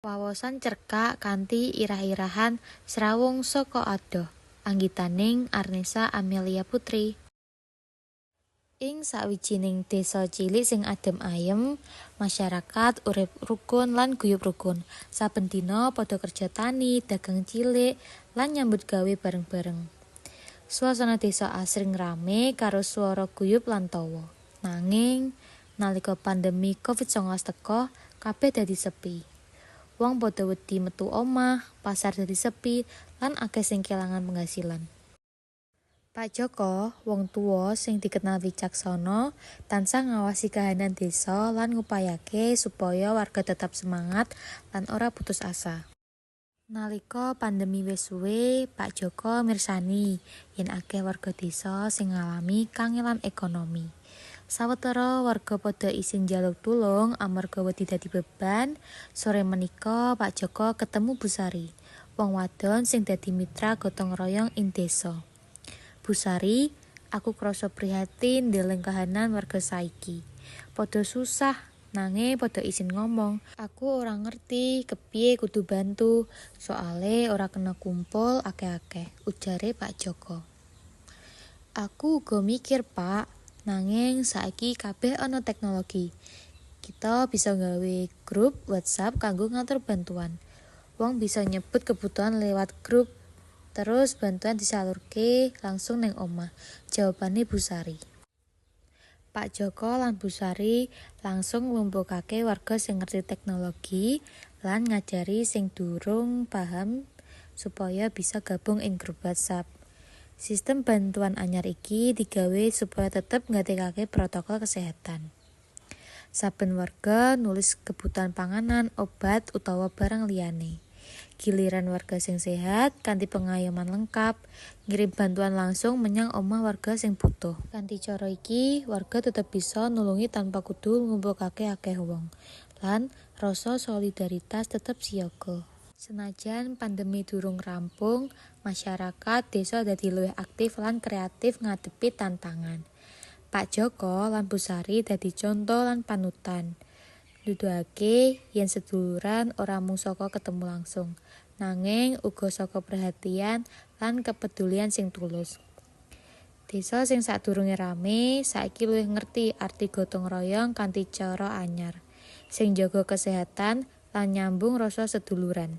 Wawasan cerkak kanthi irah-irahan Srawung Saka Adoh anggitaning Arnesa Amelia Putri. Ing sawijining desa cilik sing adem ayem, masyarakat urip rukun lan guyub rukun. Saben dina padha kerja tani, dagang cilik, lan nyambut gawe bareng-bareng. Suasana desa asring rame karo swara guyub lan tawa. Nanging, nalika pandemi Covid-19 teka, kabeh dadi sepi. Wong padha wedi metu omah, pasar dadi sepi, lan akeh sing kelangan penghasilan. Pak Joko, wong tuwa sing dikenal wicaksana, tansah ngawasi kahanan desa lan ngupayake supaya warga tetap semangat lan ora putus asa. Nalika pandemi wis suwe, Pak Joko mirsani yen akeh warga desa sing ngalami kangelan ekonomi. Sawetara warga padha isin njaluk tulung amarga wedi dadi beban. Sore menika Pak Joko ketemu Bu Sari, wong wadon sing dadi mitra gotong royong ing desa. "Bu Sari, aku krasa prihatin ndeleng kahanan warga saiki. Padha susah, nanging padha isin ngomong. Aku ora ngerti kepiye kudu bantu, soale ora kena kumpul akeh-akeh," ujare Pak Joko. "Aku uga mikir, Pak. Nanging saiki kabeh ana teknologi. Kita bisa nggawe grup WhatsApp kanggo ngatur bantuan. Wong bisa nyebut kebutuhan lewat grup, terus bantuan disalurke langsung neng omah," jawabane Bu Sari. Pak Joko lan Bu Sari langsung nglumpukake warga sing ngerti teknologi lan ngajari sing durung paham supaya bisa gabung ing grup WhatsApp. Sistem bantuan anyar iki digawe supaya tetep nggatekake protokol kesehatan. Saben warga nulis kebutuhan panganan, obat, utawa barang liyane. Giliran warga sing sehat kanthi pengayoman lengkap, ngirim bantuan langsung menyang omah warga sing butuh. Kanthi cara iki, warga tetep bisa nulungi tanpa kudu ngumpulake akeh wong, lan rasa solidaritas tetep siaga. Senajan pandemi durung rampung, masyarakat desa dadi luwih aktif lan kreatif ngadepi tantangan. Pak Joko lan Bu Sari dadi conto lan panutan. Nuduhake yen seduluran ora mung saka ketemu langsung, nanging uga saka perhatian lan kepedulian sing tulus. Desa sing sadurunge rame, saiki luwih ngerti arti gotong royong kanthi cara anyar, sing njaga kesehatan lan nyambung rasa seduluran.